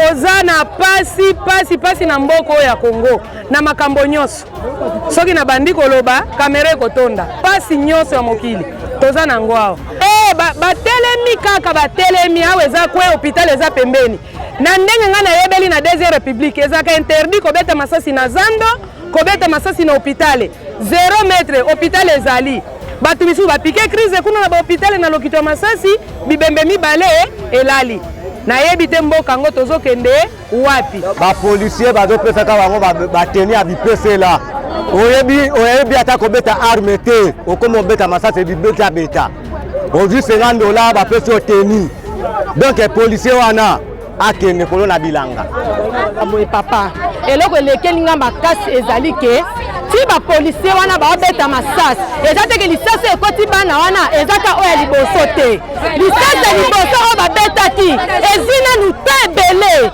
Toza na pasi pasi pasi na mboka oyo ya Congo na makambo nyonso. Soki nabandi koloba kamera ekotonda. Pasi nyonso ya mokili toza na yango awa. Eh, batelemi ba kaka batelemi awa, eza kwe hôpital eza pembeni. Na ndenge ngai nayebeli na deuxième république ezalaka interdit kobeta masasi na zando, kobeta masasi na hôpital. 0 mètre hôpital ezali. Bato misusu bapike crise kuna na bahôpital na lokito ya masasi, bibembe mibale elali. Nayebi te mboka yango tozokende wapi. Bapolisier bazopesaka bango bateni ya bipesela. Oyebi, oyebi ata kobeta arme te, okoma obeta masasi bibeta beta, ozwi 50 dollars bapesi yo teni. Donc policier wana akende kolona bilanga. Boye papa, eloko elekeli nga makasi ezali ke ti bapolisier wana baobeta masasi, eza te ke lisasi ekoti bana wana, eza ka oyo ya liboso te. Lisasi ya liboso oyo babetaki ezwi nanu te ebele,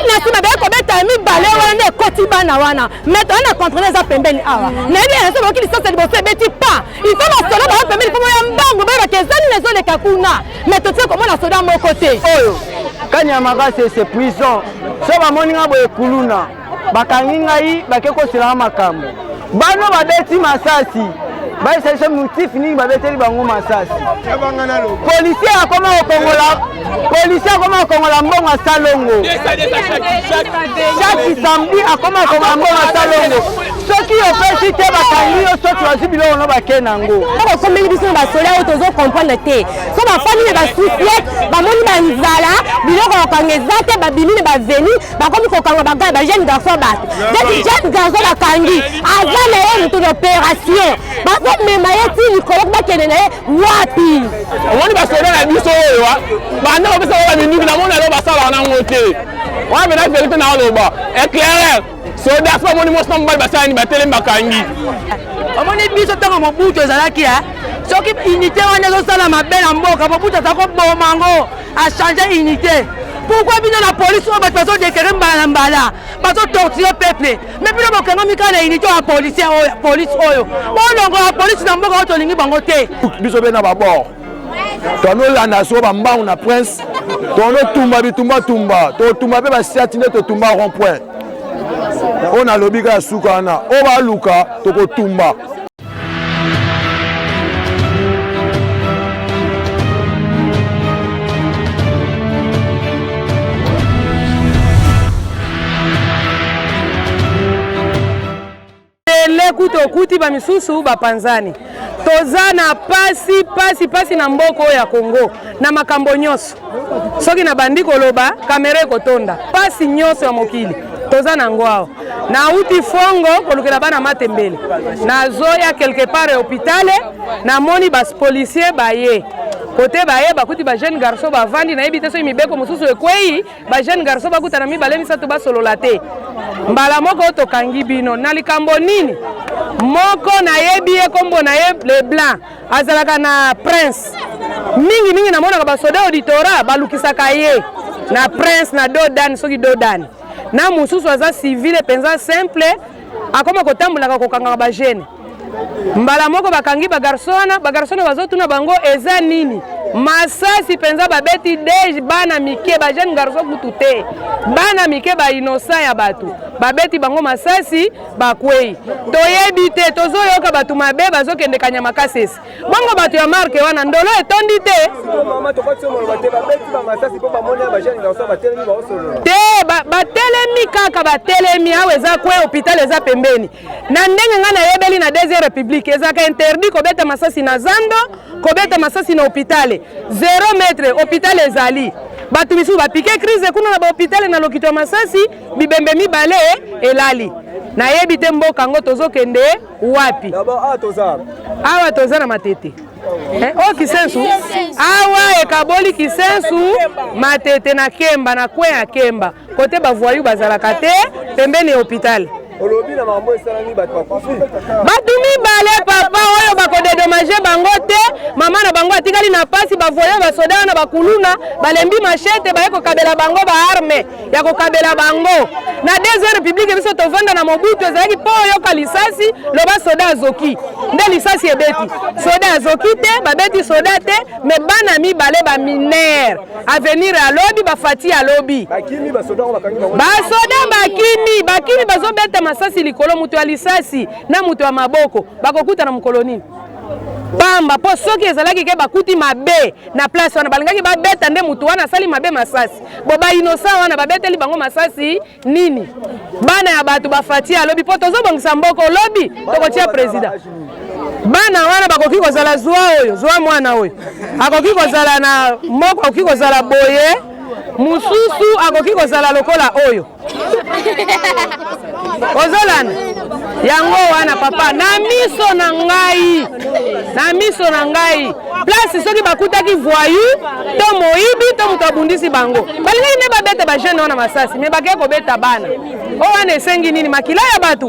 na nsima baye kobeta ya mibale wana nde ekoti bana wana. Mais toza na contrôle eza pembeni awa, nayebi eza bayoki lisasi ya liboso ebeti pa il faut basoda bayo pembeni mpo boya mbangu bayebaka eza nini ezoleka kuna, mais totie komona soda moko te. Oyo Kanyama Kasese prison, so bamoni nga boye kuluna bakangi ngai, bake koselanga makambo. Bano babeti masasi, bayebisa biso motif nini babeteli bango masasi. Policier akoma kokongola, policier akoma kokongola mbongo ya salongo chaque samedi, akoma kokongola mbongo ya salongo. Soki opesi te bakangi yo, soki bazwi biloko no bake nango. Bakomeli biso na basoda oyo tozo comprendre te. So bafandi na basusiete, bamoni banzala, biloko ya kokanga eza te, babimi na baveni, bakomi kokanga baga ba jeune garçon. Bato neti jeune garçon bakangi aza na ye moto na opération, bazomema ye ti likolo, bakende na ye wapi? Omoni basoda na biso oyo banda kopesa bango baminduki, namoni alo basalaka nango te. Wana mpena verité na aloba éclaireur soda so bamoni mwasi na mobali basalani batelemi bakangi. Omoni biso ntango Mobutu ezalaki, soki unité wana ezosala mabe na mboka, Mobutu aza koboma yango, achange unité. Pourquoi bino na police oyo bato bazodekere mbala na mbala, bazotortire peuple, mais bino bokangami kaka na unité ya policier oyo, police oyo? Bolongola police na mboka oyo, tolingi bango te. Biso mpe na babord tonolanda soko bambangu na prince, tonotumba bitumbatumba, totumba mpe basiati nde totumba rond point oyo nalobi kaka suka wana oyo baluka tokotumba. Ele kutu okuti bamisusu bapanzani. Toza na pasi pasi pasi na mboka oyo ya Congo na makambo nyonso. Soki nabandi koloba kamera ekotonda. Pasi nyonso ya mokili toza na yango awa. Nauti fongo kolukela bana matembele, nazoya quelque part ya hôpital, namoni bapolisier baye kote, baye bakuti ba jeune garçon bavandi. Nayebi te soki mibeko mosusu ekwei, ba jeune garçon bakutana mibale misato basolola te, mbala moko tokangi bino na likambo nini. Moko nayebi ye, nkombo na ye Leblanc, azalaka na prince mingi mingi, namonaka basoda auditorat balukisaka ye na prince na dodan, soki dodan na mosusu aza civile mpenza simple, akoma kotambolaka kokangaka bajeune. Mbala moko bakangi bagarçon wana, bagarçon wana bazotuna bango eza nini. Masasi mpenza babeti dej bana mike, bajeune garçon kutu te, bana mike bainnocent ya bato, babeti bango masasi bakwei. Toyebi te, tozoyoka bato mabe bazokende Kanyama Kasese, bongo bato ya marke wana ndolo etondi te te, batelemi kaka batelemi awa, eza kwe hôpital eza pembeni. Na ndenge ngai nayebeli na deuxième république ezalaka interdit kobeta masasi na zando, kobeta masasi na hôpital. 0 mètre hôpital ezali. Bato misusu bapike crise kuna na bahôpital na lokito ya masasi, bibembe mibale elali. Nayebi te mboka yango tozokende wapi. Awa toza na Matete, oyo Kisensu awa ekaboli Kisensu Matete na Kemba, na coin ya Kemba kote bavoyu bazalaka te, pembeni ya hôpital. Olobi na makambo esalami, bato bakufi. Bato mibale papa, oyo bakodédommager bango te, mama na bango atikali na pasi. Bavoyo basoda wana bakuluna balembi machete, baye kokabela bango baarme ya kokabela bango. Na deuxième république biso tovanda na Mobutu, ezalaki mpo oyoka lisasi, loba soda azoki, nde lisasi ebeti soda azoki te, babeti soda te, me bana mibale ba mineur avenir alobi bafati alobi basoda bakimi bakimi, bazobeta masasi likolo, moto ya lisasi na moto ya maboko bakokutana mokolo nini? Pamba mpo soki ezalaki ke bakuti mabe na place wana, balingaki babeta nde motu wana asali mabe masasi. Bo ba innocent wana babeteli bango masasi nini? Bana ya bato bafati alobi mpo tozobongisa mboka, olobi tokotia président. Bana wana bakoki kozala zwa oyo zwa mwana oyo akoki kozala na moko, akoki kozala boye, mosusu akoki kozala lokola oyo ozolanda yango wana papa. Na miso na ngai, na miso na ngai, place soki bakutaki voyou to moyibi to moto abundisi bango, balingaki nde babeta bajeune wana masasi, me bakei kobeta bana oyo wana. Esengi nini? Makila ya bato.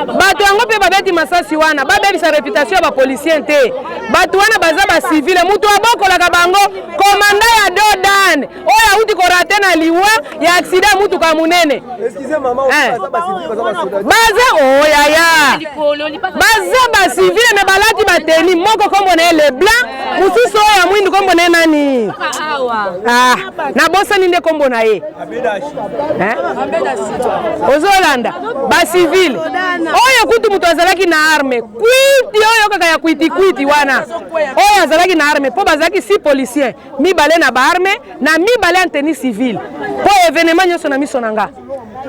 Bato yango mpe babeti masasi wana, babebisa réputation ya bapolicier te. Bato wana baza bacivile, moto abokolaka bango, komanda ya Dodan oyo awuti korater na liwa ya accident ya mutuka monene. Baza oyaya, baza bacivile, me balati batenue moko, kombo na ye Leblanc, mosusu oyo ya mwindu kombo na ye nani? Ah, nabosani nde kombo na ye. Ozolanda bacivile oyo kutu moto azalaki na arme kwiti oyo kaka ya kwitikwiti wana, oyo azalaki na arme, mpo bazalaki six policier, mibale na baarme na mibale en tenue civile. Mpo événement nyonso na miso na nga,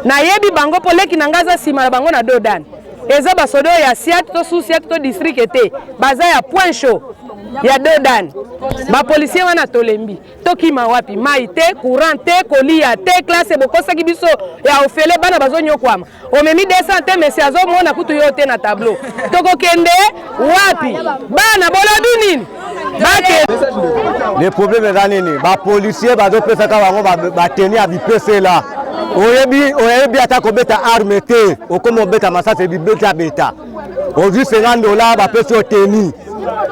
nayebi bango, mpo leki na nga aza nsima na bango na Dodan. Eza basoda oyo ya siat to sous-ciat to district te, baza ya Point Chaud ya Dodan. Bapolicier wana tolembi, tokima wapi? Mai te, courant te, kolia te, classe bokosaki biso ya ofele, bana bazonyokwama. Omemi 200 te, mesi azomona kutu yo te na tableau. Tokokende wapi? Bana bolobi nini? Bake. Le problème eza nini? Bapolicier bazopesaka bango batenue ya bipesela. Oyebi, oyebi ata kobeta arme te, okoma obeta masasi bibetabeta, ozwi 50 dollar, bapesi yo tenue.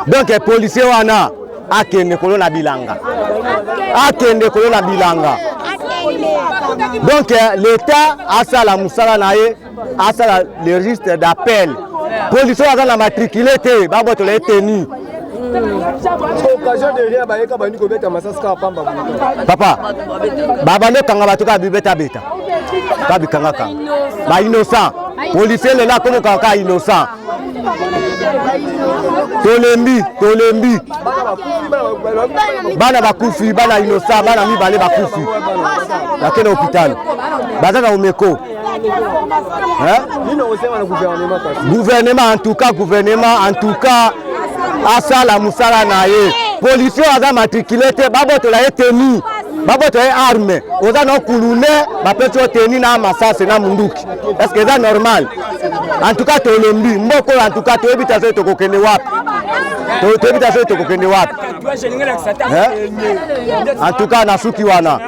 Donc policier wana akende kolona bilanga, akende kolona bilanga. Donc l'État asala mosala na ye, asala le registre d'appel. Policier oyo aza na matricule te, babotola ye tenue. Occasion de rien, bayeka bandi kobeta masasi kaka pamba. Papa, babandi okanga bato kaka bibetabeta, kaka bikangaka bainnocent. Policier lelo akomokaka kaka innocent. Tolembi, tolembi. Bana bakufi, bana innocent, bana mibale bakufi, bakende hôpital, baza na omeko. Gouvernement, en tout cas, gouvernement, en tout cas, asala mosala na ye. Policier oyo aza matricule te, babotola ye tenue, babotola ye arme. Oza na kulune, bapesi yo tenue na masase na munduki, est ce que eza normal? En tout cas tolembi mboka oyo. En tout cas toyebi ta soki tokokende wapi, toyebi ta soki tokokende wapi. En tout cas nasuki wana.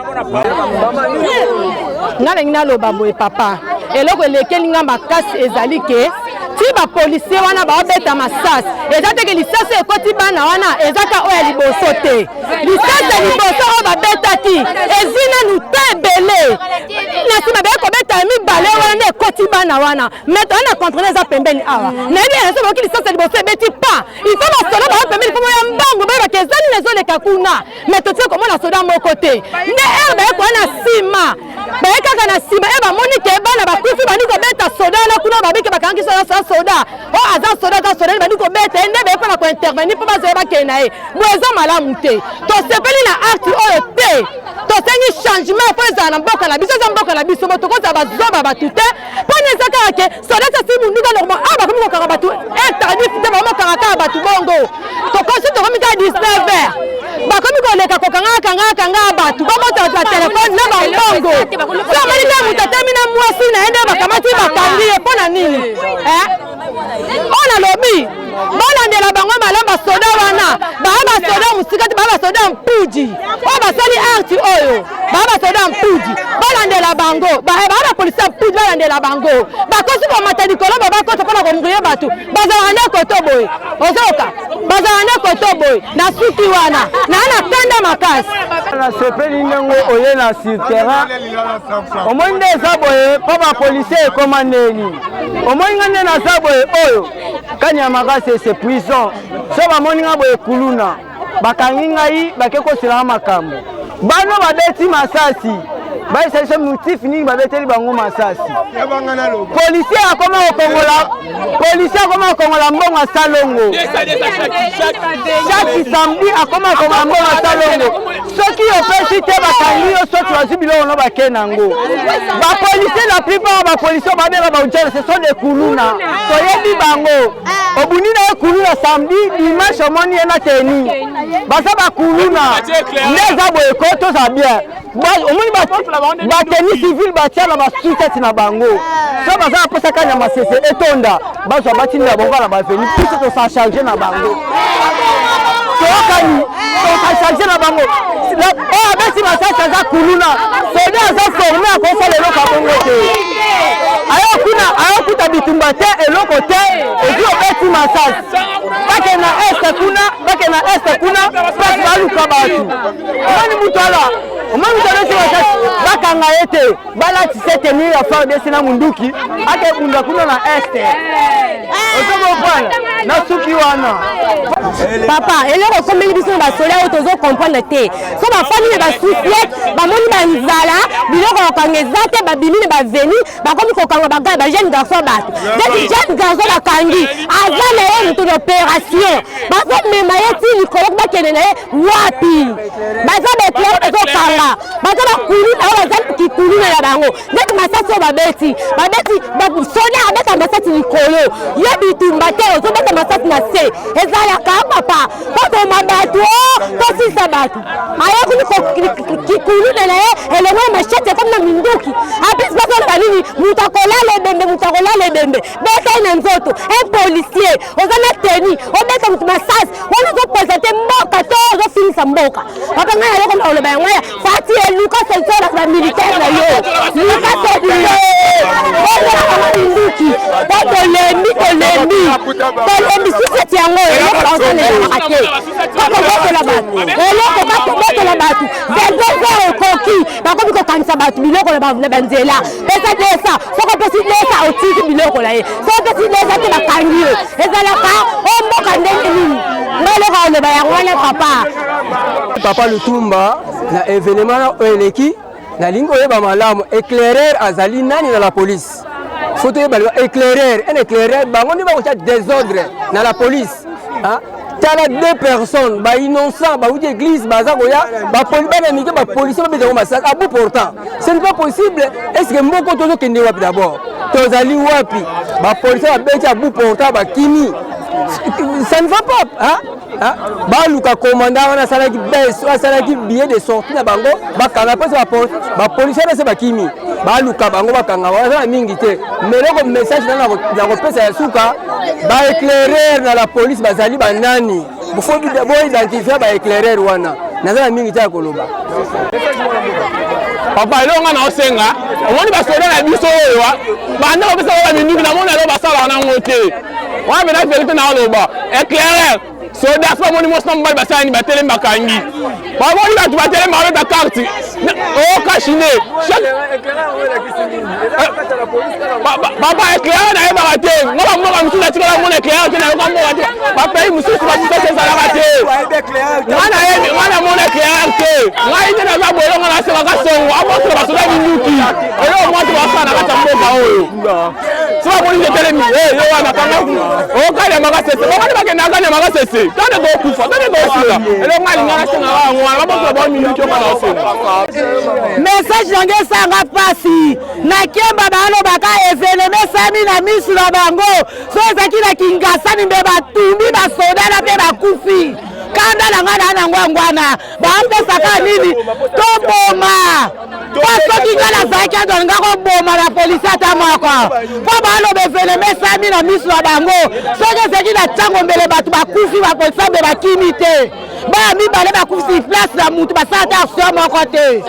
Nga nalingi naloba boye papa, eloko elekeli nga makasi ezali ke ti bapolicier wana baobeta masasi, eza teke lisasi ekoti bana wana eza ka oyo ya liboso te. Lisasi ya liboso oyo babetaki ezwi nanu te ebele, na nsima baye kobeta ya mibale wana nde ekoti bana wana. Mais toza na contrôle, eza pembeni awa, nayebi eza bayoki lisasi ya liboso ebeti pa, il faut basoda bayo pembeni mpo boya mbangu bayebaka eza nini ezoleka kuna. Mais totie komona soda moko te. Nde ere baye koya na nsima, baye kaka na nsima e bamoni ke bana bakufi, bandi kobeta soda wana kuna, babiki bakangaki soda, soda, soda o aza soda, aza soda, bandi kobeta ye, nde baye mpona kointervenir mpo bazoya bakende na ye. Boye eza malamu te, tosepeli na acte oyo te. Tosengi changement mpo ezala na mboka na biso, eza mboka na biso, bo tokozala bazoba bato te. Mpona eza kaka ke soda asi munduka normal awa, bakomi kokanga bato interdit te, bakomokanga kaka bato bongo. Tokosi, tokomi kaka 19 heures, bakomi koleka kokanga kanga kanga bato, babota bato batelefone na bambongo. So amoni kaka moto atemi na mwasi na ye, nde bakamati bakangi ye. Mpo na nini? Oyo nalobi, balandela bango malamu basoda wana. Baa basoda mosika te, baa basoda ya Mpudi oyo basali acte oyo, baa basoda ya Mpudi, balandela bango, baa bapolisi ya Mpudi. Tolandela bango. Bakosi komata likolo ba bakota mpona kombrie bato. Bazalaka nde koto boye. Ozoyoka? Bazalaka nde koto boye. Na suki wana. Na na kanda makasi. Nasepeli ndenge oye na sur terrain. Omoni nde eza boye mpo bapolisier ekoma ndeni. Omoni nga nde naza boye oyo kanyama kasese prison. So bamoni nga boye kuluna. Bakangi ngai bake koselanga makambo. Bano babeti masasi bayebisa biso motif nini babeteli bango masasi. Policier akoma kokongola, policier akoma kokongola mbongo ya salongo chaque samedi, akoma kokongola mbongo ya salongo. Soki opesi te, bakangi yo, soki bazwi biloko no bake nango. Bapolisier, la plupart ya bapolisier babenga baujana, ce sont des kuluna, toyebi bango. Obundi na ye kuluna samedi, dimanche omoni ye na teni. Baza bakuluna nde eza boye ko tozala bien. Omoni bateni civile batia na basutete na bango, so baza na mposa kanya masese etonda, bazwa batindela bango na baveni. Biso tosacharge na bango, toyokani, tosacharge na bango. Oyo abeti masasi aza kuluna. Soda aza forme akosala eloko ya bongo te. Ayo kuna ayokuta bitumba te, eloko te, ozwi obeti masasi. Bake na este kuna, bake na este kuna place baluka bato. Omoni mutu ala, omoni mutu abeti masasi, bakanga ye te, balatisa tenue ya FARDC na munduki, akebunda kuna na este. Ozokomprendre na suki wana. Papa, eloko ekomeli biso na basoda oyo tozo comprendre te. So bafandi na basuflet, bamoni banzala, biloko ya kokanga eza te, babimi na baveni, bakomi kokanga baga bajeune garçon. Bato neti jeune garçon bakangi, aza na ye moto na opération, bazomema ye ti likolo, bakende na ye wapi? Baza baéclaireur, bazokanga, baza bakuluna oyo baza kikuluna na bango. Neti masasi oyo babeti, babeti soda abeta masasi likolo, yo bitumba te, ozobeta masasi na se. Ezalaka papa toboma bato, tosilisa bato. Ayokuni kikuluna na ye elongo ya machete, ekomi na minduki apesi. Bazoloba nini? Moto akolala ebembe, moto akolala ebembe, beta ye na nzoto. Un policier oza na teni, obeta moto masasi wana, ozopresente mboka to ozofinisa mboka? Papa, ngai nayoko na koloba yango ya Fati, eluka solution na bamilitaire na yo, luka solution, ozala bango minduki po tolembi, tolembi, tolembi. Suseti yango eloko baosalelaka te, bakobotola bato eloko, bakobotola bato 22 heures ekoki, bakomi kokanisa bato biloko na banzela. Pesa desa, soki opesi desa, otiki biloko na ye, soki opesi desa te, bakangi yo. Ezalaka o mboka ndenge nini? Ngai eloko oloba yango wana, papa. Papa Lutumba, na événement oyo eleki, nalingi koyeba malamu éclaireur azali nani na la police. Faut toyeba éclaireur, un éclaireur, bango nde bakotia désordre na la police. Tala, deux personnes bainnocent bauti église, baza koya, bana mike, bapolisier babeta masasi à bout portant. Ce n'est pas possible. Est ce que moko tozokende wapi? D'abord tozali wapi? Bapolisier babeti à bout portant, bakimi, ça ne va pas, hein? Hein? Baluka commandant wana asalaki bese, oyo asalaki billet de sortie na bango, bakanga mpe bapolisier bese bakimi, baluka bango, bakanga bango. Aza na mingi te, mais eloko message na kopesa ya suka, baéclaireur na la police bazali banani? Faut boidentifie baéclaireur wana. Naza na mingi te ya koloba. Papa, eloko nga na osenga, omoni basoda na biso oyo banda kopesa bango baminduki, namoni alo basalaka nango te. Wana mpenza vérité na oloba. Éclaireur soda, so bamoni mwasi na mobali basalani, batelemi, bakangi. Bamoni bato batelemi, babeta carte okashine. Papa, éclaireur nayebaka te. Nga bamboka mosusu natikala mona éclaireur te, nayoka mboka te. Bapays mosusu bamosusu ezalaka te. Nga nayebi, nga namona éclaireur te. Ngai nde naza boye, nga nasengaka songo abosola basoda minduki. Eloko mwa te basala na kati ya mboka oyo. So bamoni nde telemi yo wana, kanga okanyama kasese. Bamoni bakendaka kanyama kasese, tande tokufa, tande tosila. Eloko nga alinga nasengaka yango wana, babosola bao minduki oyo nga naosenga. Message nange esanga mpasi na Kemba. Balobaka événement esami na misu na bango. So ezalaki na Kingasani, mbe batumbi basoda na mpe bakufi. Kanda na ngai na nango yango wana. Bapesaka nini? Toboma mpo soki ngai nazalaki ando nga koboma na polisi ata moko, mpo baloba événement esami na misu na bango. Soki ezalaki na ntango, mbele bato bakufi, bapolisi mbe bakimi te. Bana mibale bakufi place na mutu basala ata action moko te.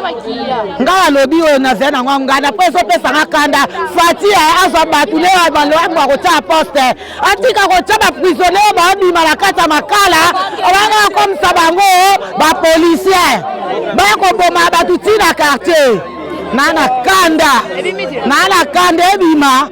Nga nalobi oyo nazali nango nganda mpo ezopesa nga kanda. Fati azwa bato ne baloambo akotia poste atika kotia baprisonnier oyo baobima na kati ya makala wana akomisa bango bapolicien baya koboma bato ti na quartier na na kanda na na kanda ebima.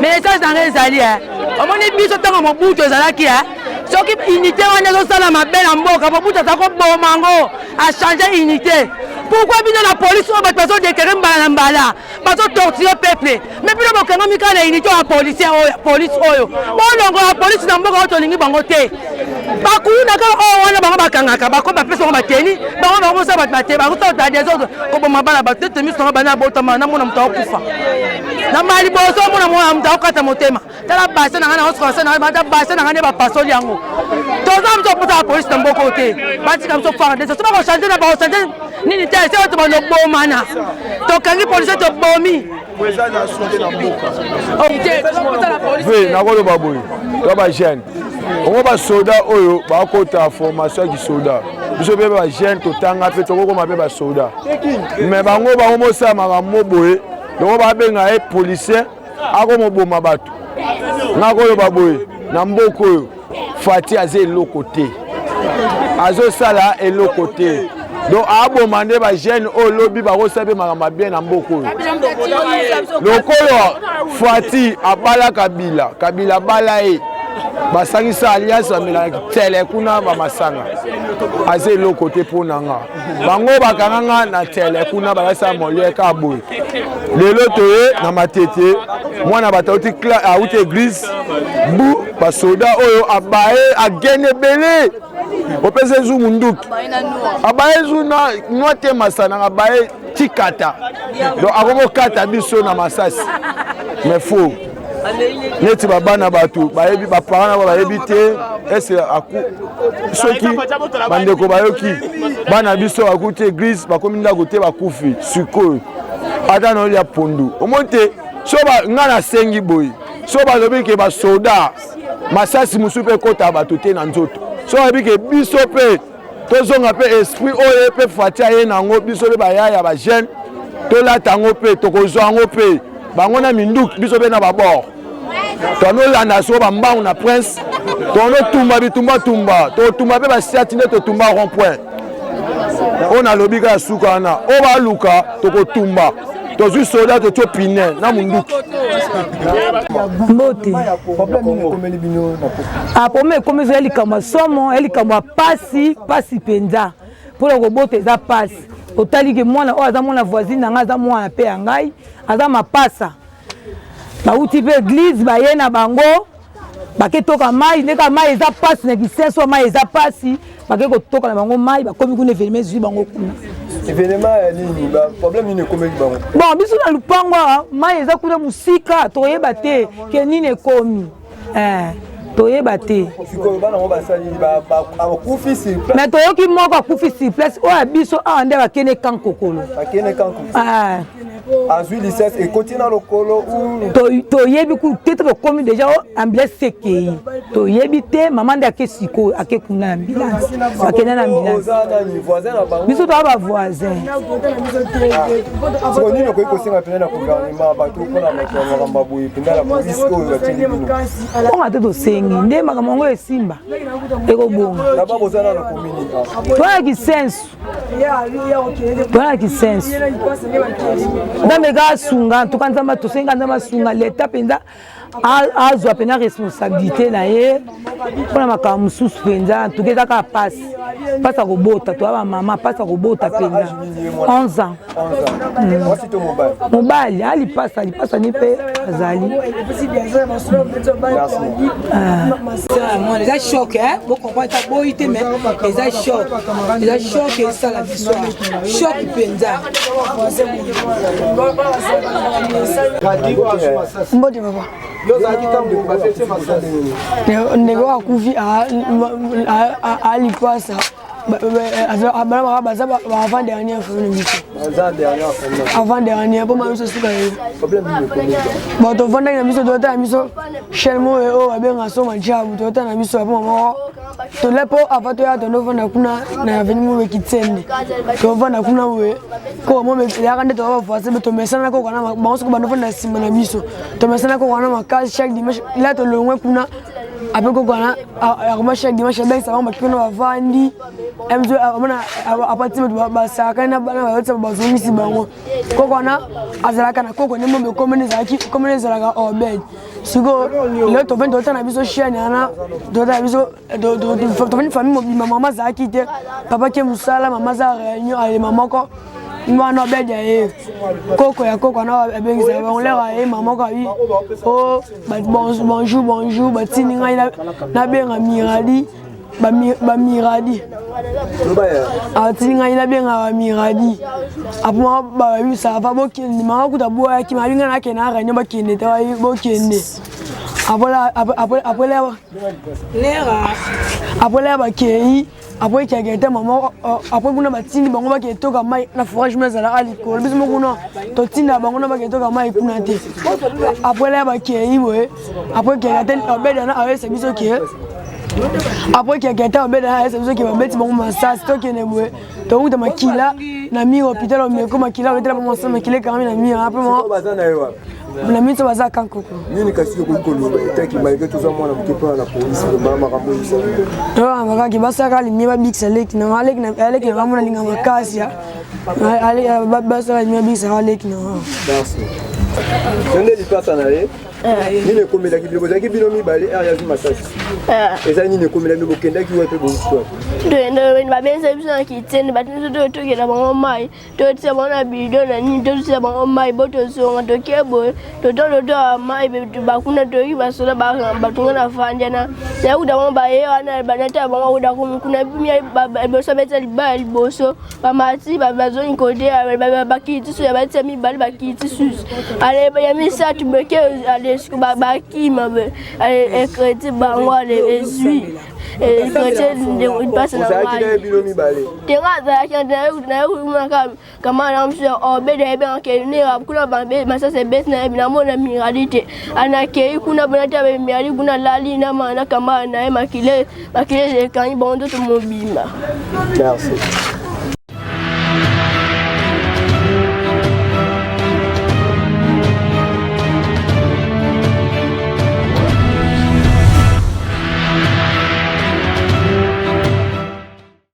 Message na ngai ezali eh. Omoni biso ntango Mobutu ezalaki eh. Soki unité wana ezosala mabe na mboka, Mobutu aza koboma yango, achange unité. Pourquoi bino na police oyo bato bazodeklare mbala na mbala bazotortire peuple, mais bino bokangami kaka na unité ya policier oyo, police oyo bolongola police na mboka oyo tolingi bango te. Bakuluna kaka oyo wana bango bakangaka bako bapesa bango bateni bango bango bosala bato bate bakosala bato ya desordre koboma bana bato tete miso nanga bana abotama namona moto akokufa na mbala liboso omona mwana moto akokata motema. Tala base na ngai na osuka se na ngai base na ngai nde bapasoli yango. Toza biso mposa ya polisi na mboka oyo te, batika biso FARDC. Soki bakochange na bakochange nini te, se bato banobomana. Tokangi polisi tobomi nakoloba boye to bajeune ongo basoda oyo bakota formation ya kisoda, biso mpe bajeune totanga mpe tokokoma mpe basoda, me bango bango mosala makambo boye longo babenga ye policier akomoboma bato. Nakoloba boye na mboka oyo Fati aza eloko te, azosala eloko te, donc aboma nde bajeune oyo lobi bakosala mpe makambo ya bien na mboka oyo. Lokola Fati abala Kabila, Kabila abala ye, basangisa alliance, bamelaka tele kuna bamasanga, aza eloko te mpo na nga. Bango bakanga nga na tele kuna bazasala moliere kaka boye. Lelo toye na Matete, mwana bato auti église bu basoda oyo abaye agene ebele opesa ezu munduki abaye ezu nwa te masana abaye tikata, donc akomokata biso na masasi. Mais faux neti babana bato bayebi baparent na bayebi te ese soki bandeko bayoki bana biso bakuti église bakomi ndako te bakufi sikoyo ata na olia pondu omoni te. So ngai nasengi boye, so balobi ke basoda masasi mosusu mpe ekota bato te na nzoto, so balobi ke biso mpe tozonga mpe esprit oyo mpe Fati aye nango, biso mpe bayaya bajeune tolata yango mpe tokozwa yango mpe bango na minduki, biso mpe na babord tonolanda soko bambangu na prince tonotumba bitumba tumba totumba mpe basiati nde totumba rond point oyo nalobi kaka suka wana oyo baluka tokotumba tozwi soda totio pine na munduki. Mbote problème ekomi eza likambo ya somo, ya likambo ya pasi pasi mpenza mpona kobota eza pasi. Otali ke mwana oyo aza mwana voisine na ngai, aza mwana mpe ya ngai, aza mapasa, bauti mpe église baye na bango bake toka mai, ndeka mai eza pasi na kisenso, mai eza pasi, bake kotoka na bango mai, bakomi kuna evenema ezwi bango kuna. Evenema ya nini? Ba problème nini ekomeli bango? Bon, biso na lupango awa mai eza kuna mosika, toyeba te ke nini ekomi. Toyeba te. Sikoyo bana ngo basali bakufi sur place. Mais toyoki moko akufi sur place oyo ya biso awa nde bakende kankokolo. Bakende kankokolo. Azwi lisasi ekoti na lokolo. Toyebi ku te, tokomi deja ambulance ekei, toyebi te. Mama nde ake sikoyo, ake kuna na ambulance, bakende na ambulance. Biso toza ba voisin. Sikoyo nini okoki kosenga mpenza na gouvernement bato mpona makambo ya boye mpenza na polise oyo batieli bino? Bonga te, tosengi nde makambo yango esimba ekobonga. Toza na kisensu, toza na kisensu. Nzambe kaka asunga, en tout cas Nzambe tosenga Nzambe asunga leta mpenza azwa mpenza responsabilité na ye mpona makambo mosusu mpenza. En tout cas eza kaka mpasi, mpasi ya kobota, toya bamama, mpasi ya kobota mpenza. 11 ans. Mobali alipasa lipasa ni mpe azali. Eza choc, bocomprendre, ta boyi te, mais eza choc, eza choc, esala biso choc mpenza. Mbote papa. Ndeko akufi alipasa bana baza avant dernière famille na biso, avant dernière mpo ma biso suka ye. Bon, tovandaki na biso, totala biso chaîne moko oyo babenga so majabu, totala na biso apo moko tole mpo avant toya tondovanda kuna na avenue mobe Kitsende. Tovanda kuna boye koko mo eyaka nde toza bavoisin, tomesana koko na bango. Soki bandovanda na nsima na biso, tomesana koko wana makasi. Chaque dimanche la tolongwe kuna ape koko wana akoma chaque dimanche abengisa bango, bakiki kuna bavandi amona apati bato basakani na bana bayotisa, bazongisi bango. Koko wana azalaka na koko nde mobe komona ezalaki komona ezalaka Obed. Sikoyo lelo tovandi, totala na biso chaîne wana, totala biso, tovandi famille mobimba. Mama azalaki te, papa ke mosala, mama aza réunion alema moko wana. Obed aye, koko ya koko wana abengisaka bango. Lero aye, mama moko abi o bonjour, bonjour, batindi ngai nabenga Miradi, bamiradi atindi ngai nabenga bamiradi. Apoma babisaka va bokende, mama kuta boyaki mabi ngai nakende na réunion, bakende te, bokende. Après la bakei, après kiake te mama, après kuna batindi bango bakende toka mai na forage mo ezalaka likolo. Biso mo kuna totinda bango na bakende toka mai kuna te. Après la bakei boye, après kiake te obedana ayesa biso ke, après kiake te obedana ayesa biso ke babeti bango masasi. Tokende boye, tokuta makila na mire hôpital omeko, makila obetela bango masasi, makila ekangami na mire. Après na miso baza kankoko. Nini kasi okoki koloba etaki malgré toza mwana moke mpona na polisi vraiment makambo oyebisali? Kaki basalaka limie, babikisa leki nanga, aleki nanga mona alinga makasi, basala limie, babikisaka leki nanga. Merci. Yo nde lipasa na ye? Nini ekomelaki bino? Bozalaki bino mibale ere yazwi masasi, eza nini ekomela bino? Bokendaki wapi? Bouti wapi? Babengisa biso na Kitende, bato biso tokenda bango mai, totia bango na bidon na nini, totia bango mai bo tozonga. Toke boye, toto mai bakuna, toyoki basoda batunga na fandi wana. Nakuta bango baye wana, banata bango akuta kuna liboso, abeta libaya liboso, bamati bazongi kote, bakiti susu, batia mibale, bakiti susu ale ya misato, beke ale bakima ekreti bango ale ezwi ekreti mpasi na ngai bino mibale. Tenga azalaki nayekumaka kama na mosusu obeda yebengaka nera kuna masasi ebeti na yebi namona mirali te. Anakei kuna bona te mirali kuna lali na mana kama na ye makile, makile ekangi bango nzoto mobimba. Merci.